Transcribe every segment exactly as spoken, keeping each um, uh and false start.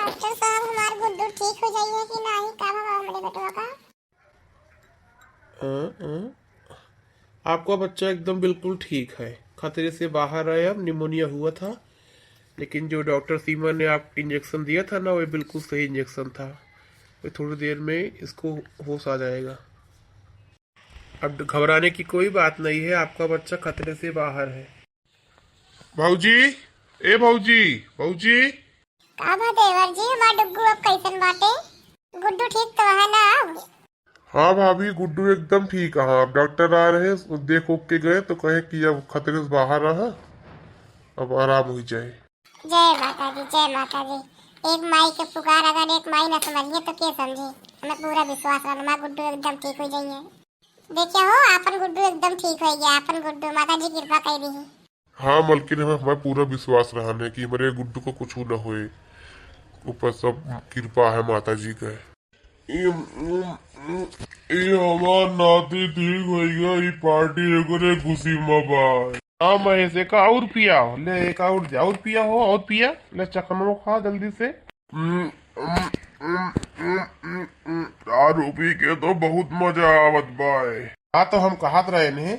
डॉक्टर साहब, हमार गुड्डू ठीक हो जाई है कि नाही, का भवा हमरे बेटवा का? अ, अ, आपका बच्चा एकदम बिल्कुल ठीक है, खतरे से बाहर है। अब निमोनिया हुआ था, लेकिन जो डॉक्टर सीमा ने आप इंजेक्शन दिया था ना, वो बिल्कुल सही इंजेक्शन था। वो थोड़ी देर में इसको होश आ जाएगा। अब घबराने की कोई बात नहीं है, आपका बच्चा खतरे से बाहर है। भौजी, ए भौजी, भौजी। का बा देवर जी, हमार डुग्गू अब कैसन बाटे? गुड्डू ठीक तो है ना अब? हाँ भाभी, गुड्डू एकदम ठीक है। अब डॉक्टर आ रहे, देख ओख के गए तो कहे कि अब खतरे से बाहर रहा, अब आराम हो जाए। जय माता दी, जय माता दी। एक माई के पुकार अगर एक माई ना समझिए तो के समझी? हमें पूरा विश्वास रहा, हमार गुड्डू एकदम ठीक हो जाइए। देखिए हो, आपन गुड्डू एकदम ठीक हो गया, आपन गुड्डू, माता जी कृपा कर दी। हाँ मलकिन, हमें, हमें पूरा विश्वास रहा है कि हमारे गुड्डू को कुछ ना होए। ऊपर सब कृपा है माता जी का। ई, ई, ई हमार नाती ठीक होइगा, ई पार्टी एकरे खुशी में बा। हाँ महेश, एक और पिया, ले एक और दे, और पिया हो, और पिया, ले चखनो खा जल्दी से। उम, उम, उम, उम, उम, उम, दारू पी के तो बहुत मजा आवत बा। हाँ, तो हम कहत रहे ने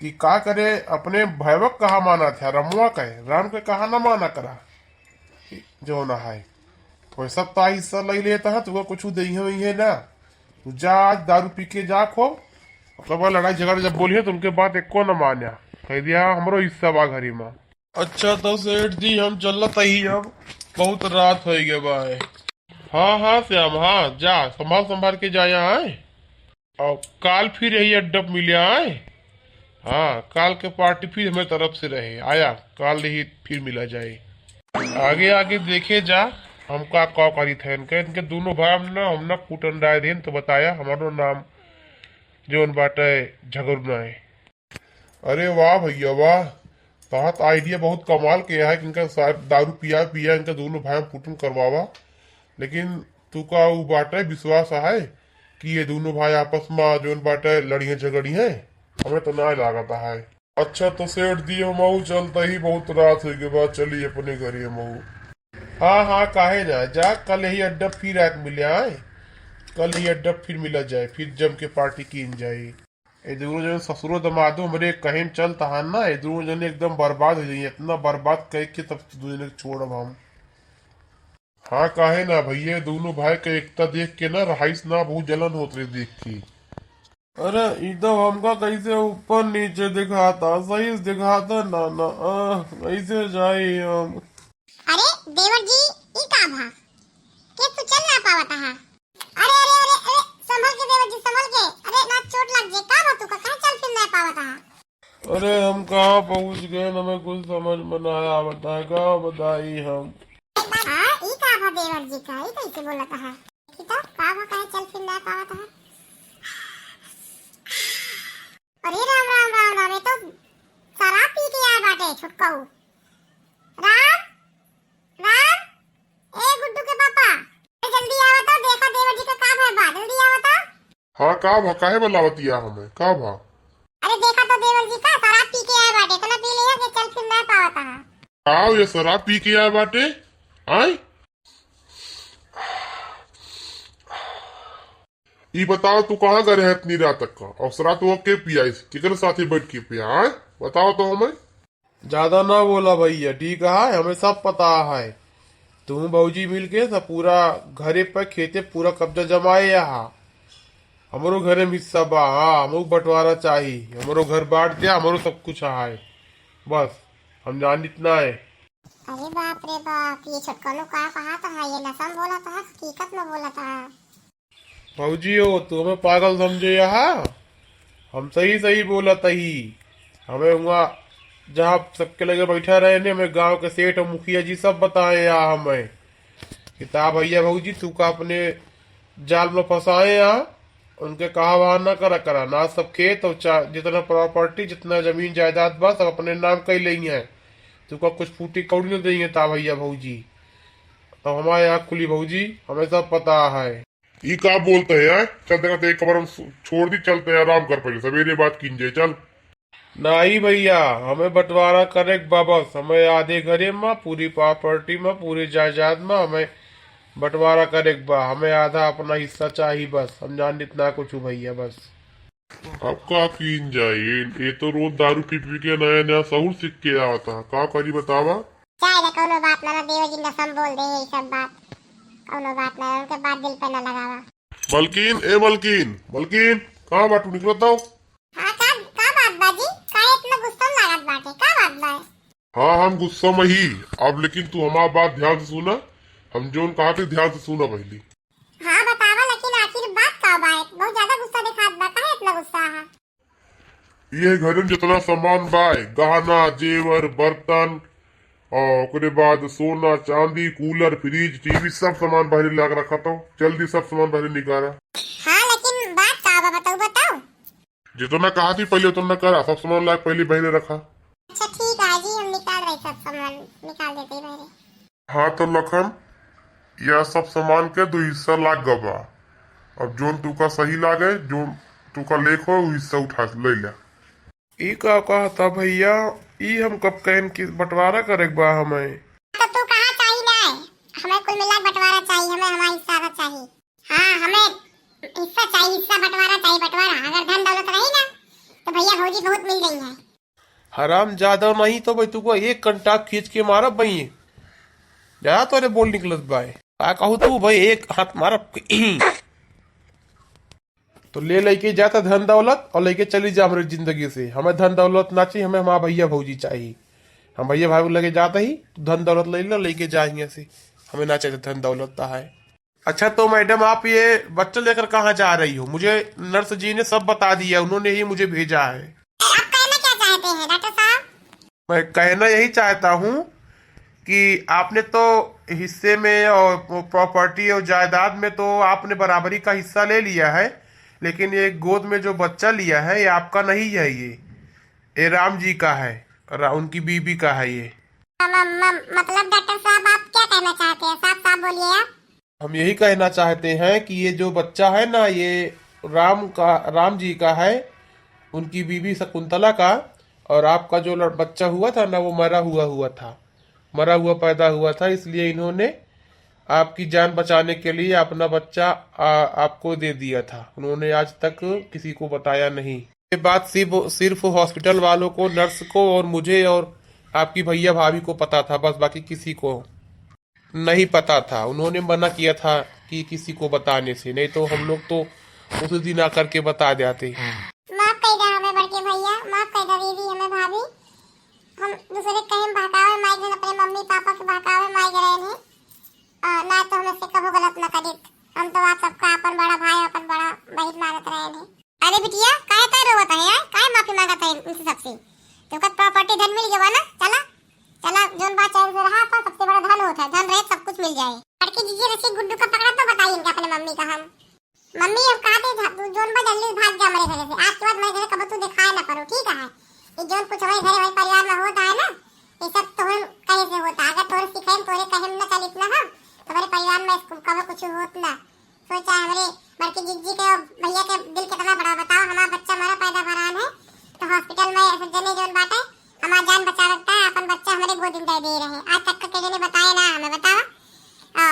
कि का करे, अपने भैवक कहा माना था, रमुआ कहे, राम के कहा ना माना करा। जौन है, वैसा ता हिस्सा ले लेता है, तुका कुछ दे ही है ना। तू जा, आज दारू पी के जा खो, ओकर बाद लड़ाई झगड़ा जब बोलिए तो उनके बात एको न मान्या, कह दिया हमरो हिस्सा बा घरी में। अच्छा तो सेठ जी, हम चलत ही अब, बहुत रात हो गए बा। हाँ, हाँ श्याम, हाँ, जा, संभाल, संभाल के जा यहाँ, आए। और काल फिर यही अड्डा पे मिले, आए। हाँ, काल के पार्टी फिर हमें तरफ से रहे, आया, काल यही फिर मिला जाए। आगे, आगे देखे जा, हम का, का करी थे इनके, इनके दोनों भाई हम ना, हम ना कूटन डाय देन तो बताया, हमारो नाम जौन बाटे झगरू ना है। अरे वाह भैया वाह, तहार आइडिया बहुत कमाल के है कि इनका साथ दारू पिया पिया इनका दोनों भाई फुटन करवावा। लेकिन तू का उ बाटे विश्वास है कि ये दोनों भाई आपस में जौन बाटे लड़िए झगड़ी हैं? हमें तो ना लागत है। अच्छा तो सेठ जी, हम चलता ही, बहुत रात हो गई बा, चली अपने घरे हम। हाँ हाँ, काहे ना, जा कल यही अड्डा फिर आके मिले आए, कल यही अड्डा फिर मिला जाए, फिर जम के पार्टी कीन जाए। ए दोनों जने ससुरो दमादो हमरे कहे में चलत हन ना, ए दोनों जने एकदम बर्बाद हो जाइए, इतना बर्बाद करके तब दोनों जने के छोड़ब हम। हाँ काहे ना भैया, दोनों भाई के एकता देख के ना रहाइस ना बहुत जलन होत रहे देख के। अरे ई तो हमका कैसे ऊपर नीचे दिखाता, सही से दिखाता ना ना, आह, कैसे जाई हम। अरे देवर जी, ई का भा? के तू चल ना पावत हा? अरे, अरे, अरे, अरे, संभल के देवर जी, संभल के। अरे, ना चोट लग जे, का भा तू का, काहे चल फिर ना पावत हा? अरे, हम कहाँ पहुँच गए, हमें कुछ समझ में ना आवत है, का बताई हम। हाँ, ई का भा देवर जी का, ई कैसे बोलत हा? देखी तो, का भा काहे चल फिर ना पावत हा? अरे राम, राम, राम, राम, ये तो शराब पी के आए बाटे, छुटकाऊ। राम, राम, ए गुड्डू के पापा, अरे जल्दी आवा तो, देखा देवर जी का का भय बा, जल्दी आवा तो। हाँ, का भा, काहे बुलावतिया हमें, का भा? अरे देखा तो देवर जी का शराब पी के आए बाटे, इतना पी लिया कि चल फिर ना पावत है। का ये शराब पी के आए बाटे? आए? ई बताओ, तू कहाँ गए रहे इतनी रात तक का? और शराब तो के पिया, इस केकरे साथे बैठ के पिया, आए? बताओ तो हमें। ज्यादा ना बोला भैया, ठीक है, हमें सब पता है। तू भौजी मिल के सब पूरा घरे पे, खेते पूरा कब्जा जमाए यहाँ। हमरो घरे में हिस्सा बा, हाँ, हमरो बंटवारा चाही, हमरो घर बांट दिया, हमरो सब कुछ है, बस, हम जान इतना है। अरे बाप रे बाप, ये छोटकनो का कहत है, ये नशा में बोलत है, हकीकत में बोलत है। भौजी हो, तू हमें पागल समझे यहाँ? हम सही सही बोलत ही। हमें हुआ जहाँ सबके लगे बैठा रहे ने, हमें गांव के सेठ और मुखिया जी सब बताए यहाँ हमें कि ता भैया भौजी तू का अपने जाल में फंसाए यहाँ, उनके कहा वहाँ ना करा करा, ना सब खेत और चा-, जितना प्रॉपर्टी, जितना जमीन जायदाद बा सब अपने नाम कर लेंगे, तू का कुछ फूटी कौड़ी न देंगे ता भैया भौजी। तो हमारे यहाँ खुली भौजी, हमें सब पता है। ई का बोलते हैं यार? चल देखा तो एक कमरा में सो-, छोड़ दी, चलते हैं आराम कर, पहले सवेरे बात कीन जाए, चल। नहीं भैया, हमें बंटवारा करे के बा बस, हमें आधे घरे में, पूरी प्रॉपर्टी में, पूरी जायदाद में हमें बंटवारा करेक बा, हमें आधा अपना हिस्सा चाही बस, हम जानित ना कुछ भइया बस। अब का कीन जाए, ये, ये तो रोज दारू पी पी के नया नया सहूर सीख के आवत है, का करी बतावा? चाहे ना, कौनो बात ना, ना देवर जी ना संभोल दे है सब बात, कौनो बात ना, उनके बात दिल पे ना लगावा। मलकिन, ए मलकिन, मलकिन, कहाँ बाटू, निकलत हो? हाँ, का, का बात बा जी? काहे इतना गुस्सा में लागत बाटे? का बात बा? हाँ, हम गुस्सा में ही। अब लेकिन तू हमार बात ध्यान से सुना, हम जोन कहा थे ध्यान से सुना पहली। हाँ, बतावा, लेकिन आखिर बात का बा? बहुत ज्यादा गुस्सा दिखात बा, काहे इतना गुस्सा है? ये घर में जितना सामान बा, गहना, जेवर, बर्तन, और ओकरे बाद सोना, चांदी, कूलर, फ्रिज, टीवी, सब सामान बाहर लाग रखा था। जल्दी सब सामान बाहर निकाला। हाँ, लेकिन बात का बा, बताओ, बताओ। जितना कहा थी पहले उतना करा, सब सामान लाग पहले बाहर रखा। अच्छा ठीक है जी, हम निकाल रहे सब सामान, निकाल देते हैं बाहर। हाँ तो लखन, यह सब सामान के दो हिस्सा लाग गवा। अब जोन तुका सही लागे, जोन तुका लेख हो, वो हिस्सा उठा ले ले। ई का कहता भइया? ई हम कब कहन कि बंटवारा करेक बा हमें? तो तू कहा चाही ना, हमें कुल मिला के बंटवारा चाही, हमें हमारा हिस्सा का चाही। हाँ, हमें हिस्सा चाही, हिस्सा बंटवारा चाही, बंटवारा। अगर धन दौलत रही ना तो भइया भौजी बहुत मिल रही है। हराम ज्यादा नहीं तो भाई तुको एक कंटाप खींच के मारब भाई। ज्यादा तोरे बोल निकलत बाय। का कहू तू भाई, एक हाथ मारब। तो ले लेके जाता धन दौलत और लेके चली जा हमरे जिंदगी से। हमें धन दौलत ना चाहिए, हमें हमारा भइया भौजी चाहिए। हम भइया भाभी लगे जाता ही, तू धन दौलत ले लो, लेके जा हियां से। हमें ना चाहिए धन दौलत ता है। अच्छा तो मैडम, आप ये बच्चा लेकर कहाँ जा रही हो? मुझे नर्स जी ने सब बता दिया, उन्होंने ही मुझे भेजा है। आप कहना क्या चाहते हैं डॉक्टर साहब? मैं कहना यही चाहता हूँ कि आपने तो हिस्से में और प्रॉपर्टी और जायदाद में तो आपने बराबरी का हिस्सा ले लिया है, लेकिन ये गोद में जो बच्चा लिया है, ये आपका नहीं है, ये, ये राम जी का है, रा-, उनकी बीबी का है ये। म-, म-, मतलब डॉक्टर साहब, आप क्या कहना चाहते हैं? साफ साफ बोलिए आप। हम यही कहना चाहते हैं कि ये जो बच्चा है ना, ये राम का, राम जी का है, उनकी बीवी शकुंतला का, और आपका जो लड़-, बच्चा हुआ था ना, वो मरा हुआ हुआ था, मरा हुआ पैदा हुआ था, इसलिए इन्होंने आपकी जान बचाने के लिए अपना बच्चा, आ, आपको दे दिया था। उन्होंने आज तक किसी को बताया नहीं। ये बात सिर्फ, सिर्फ हॉस्पिटल वालों को, नर्स को और मुझे और आपकी भैया भाभी को पता था, बस बाकी किसी को नहीं पता था। उन्होंने मना किया था कि किसी को बताने से, नहीं तो हम लोग तो उसी दिन आकर के बता जाते। माफ कर दे हमें बड़के भैया, माफ कर दे दीदी, हमें भाभी। हम दूसरे कहीं बहकावे माइक अपने मम्मी पापा के बहकावे माइक रहे हैं। आ, ना तो हम ऐसे कबो गलत ना करित। हम तो आप सबका अपन बड़ा भाई, अपन बड़ा बहिन मानत रहे हैं। अरे बिटिया, काहे तै रोवत है यार? काहे माफी मांगत है इनसे सबसे? तोका प्रॉपर्टी धन मिल गवा ना? चला, चला, जोन बा चैन से रहा, अपन सबसे बड़ा धन होता है, धन रहे सब कुछ मिल जाए। बड़की जीजी रसी गुड्डू का पकड़ा तो बताई इनका अपने मम्मी का हम। मम्मी, अब कहा थे, तू जोन बा जल्दी भाग जा हमारे घरे से, आज के बाद हमारे घरे कबो तू दिखाए ना पड़ो, ठीक है? ये जोन कुछ हमारे घरे, हमारे परिवार में होता है ना, ये सब तोहरे कहे से होता। अगर तोहरे सिखाए, तोहरे कहे में ना चलित ना हम, तो हमारे परिवार में इसको कबो कुछ होत ना। सोचा हमरे बड़की जिज्जी के और भैया के दिल कितना बड़ा, बताओ, हमारा बच्चा हमारा पैदा भरान है, तो हॉस्पिटल में सब जने जोन बाटे, हमार जान बचावे के, अपन बच्चा हमरे गोद में दे दे रहे। आज तक के जने बताए ना हमें, बतावा। आ,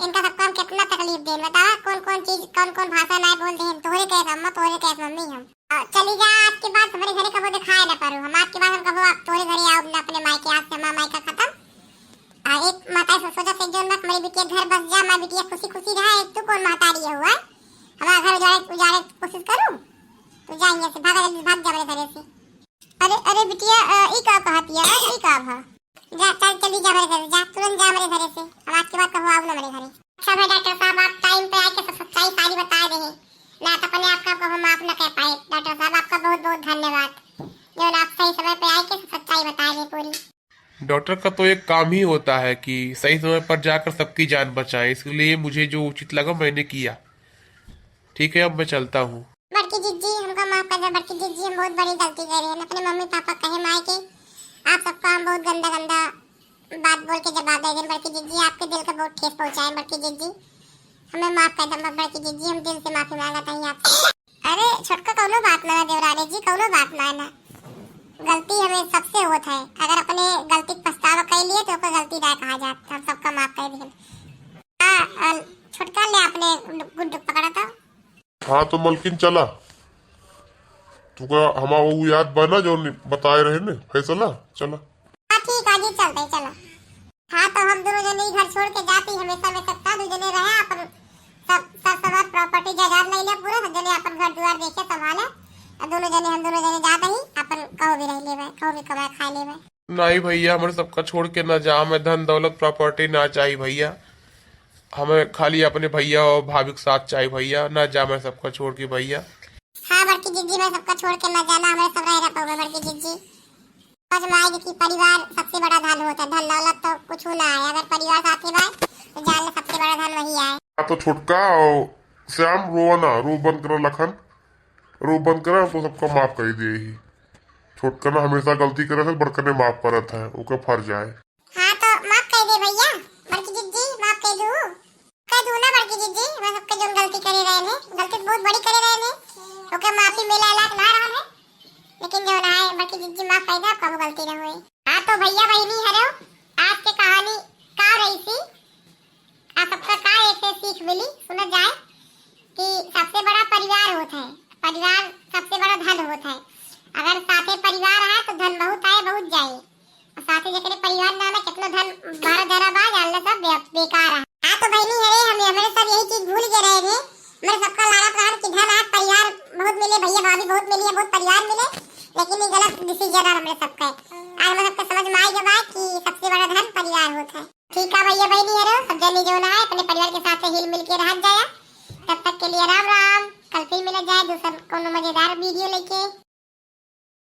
इनका सबको हम कितना तकलीफ देन, बतावा, कौन कौन चीज, कौन कौन भाषा ना बोल दे, तोहरे कहे अम्मा, तोहरे कहे मम्मी हम। आ, चली जा, आज के बाद हमारे घरे कबो दिखाए ना पड़ो, हम आज के बाद हम कबो आप तोहरे घरे आओ ना अपने मायके, आज से हमार मायका खत्म। आ, एक माता से सोचा से जोन बा, हमारी बिटिया घर बस जा, हमारी बिटिया खुशी खुशी रहा, एक तू कौन महतारी है हुआ? हमारा घर उजाड़े, उजाड़े की कोशिश करूँ? तो जा यहाँ से, भागा जल्दी, भाग जा मेरे घरे से। अरे, अरे बिटिया, अ, ई का कहत हिया, ई का भा? जा, चल, चली जा मेरे घरे, जा, तुरंत जा मेरे घरे से। हम आज के बाद कबो आओ ना मेरे घरे। अच्छा भाई डॉक्टर साहब, आप टाइम पे आके सब सच्चाई सारी बता दे हैं। ना तो अपने आप का कबो माफ ना कर पाए। डॉक्टर साहब, आपका बहुत बहुत धन्यवाद, जो आप सही समय पे आके सब सच्चाई बता दे पूरी। डॉक्टर का तो एक काम ही होता है कि सही समय पर जाकर सबकी जान बचाए, इसलिए मुझे जो उचित लगा मैंने किया। ठीक है, अब मैं चलता हूँ। बड़की जिज्जी, हमका माफ कर दे। बड़की जिज्जी, हम बहुत बड़ी गलती करे हैं, अपने मम्मी पापा कहे माय के आप सबका हम बहुत गंदा गंदा बात बोल के जवाब दे दें। बड़की जिज्जी, आपके दिल का बहुत ठेस पहुँचाए। बड़की जिज्जी, हमें माफ कर दे। बड़की जिज्जी, हम दिल से माफी मांगत हई आपसे। अरे छोटका, कौनो बात ना है देवरानी जी, कौनो बात ना है ना। गलती हमें सबसे होत है, अगर अपने गलती के पछतावा कर लिए तो ओकर गलती ना कहा जात, हम सबका माफ कर दें। हाँ, छोटका ले अपने गुड्डू पकड़ा था। हाँ तो मलकिन चला, तुका हमार उ याद बा ना जौन बताए रहे ने फैसला, चला। हाँ ठीक है जी, चलते हैं, चला। हाँ तो हम दोनों जने ई घर छोड़ के जाती, हमेशा में तक का दू जने रहे, अपन सब सर समाज प्रॉपर्टी जायदाद ले ले पूरा, सब जने अपन घर दुआर देखे संभाले, और दोनों जने हम दोनों जने जात ही अपन कहूँ भी रह लेबे, कहूँ भी कमाए खाए लेबे। नहीं भैया, हमरे सबका छोड़ के ना जा, हमें धन दौलत प्रॉपर्टी ना चाहिए भैया, हमें खाली अपने भैया और भाभी के साथ चाहिए भैया, ना जा हमें सबका छोड़ के भैया। हाँ बड़की जिज्जी, मैं सबका छोड़ के ना जाना, हमें सब रह रहा पाऊंगा बड़की जिज्जी। समझ में आएगी कि परिवार सबसे बड़ा धन होता है, धन दौलत तो कुछ ना है, अगर परिवार साथे बा तो जान ले सबसे बड़ा धन वही है। हाँ तो छोटका और श्याम रोवा ना, रो बंद करो लखन, रो बंद करो, तो सबका माफ कर दिए ही। छोटका ना हमेशा गलती करे से बड़का ने माफ करत है, ओके फर जाए। हाँ तो माफ कर दे भैया, बड़की जिज्जी माफ कर दू। कह दू ना बड़की जिज्जी, मैं सबके जौन गलती करे रहे ने, गलती तो बहुत बड़ी करे रहे ने, ओके माफी मिले लायक ना रहन है, लेकिन जौन आए बड़की जिज्जी माफ कर दे, आपका वो गलती ना होए। हाँ तो भैया बहिनी हरो, आज के कहानी का रही सी, आ सबका का एक से सीख मिली, सुना जाए कि सबसे बड़ा परिवार होता है, परिवार सबसे बड़ा धन होता है। अगर साथे परिवार है तो धन बहुत आए बहुत जाए, और साथे जेकरे परिवार ना में कितना धन भरा धरा बा, जान ले सब बे-, बेकार है। हाँ तो बहिनी हरे, हम हमरे सब यही चीज भूल गए रहे थे। हमरे सबका लागत रहन कि धन आज परिवार बहुत मिले, भैया भाभी बहुत मिली है, बहुत परिवार मिले, लेकिन ये गलत डिसीजन है हमरे सबका। आज हमरे सबके समझ में आ गया बा कि सबसे बड़ा धन परिवार होता है। ठीक है भैया बहिनी हरो, सब जने जौन है अपने परिवार के साथ हिल मिल के रह जाया। तब तक के लिए राम राम, कल फिर मिला जाए दूसर कोनो मजेदार वीडियो लेके।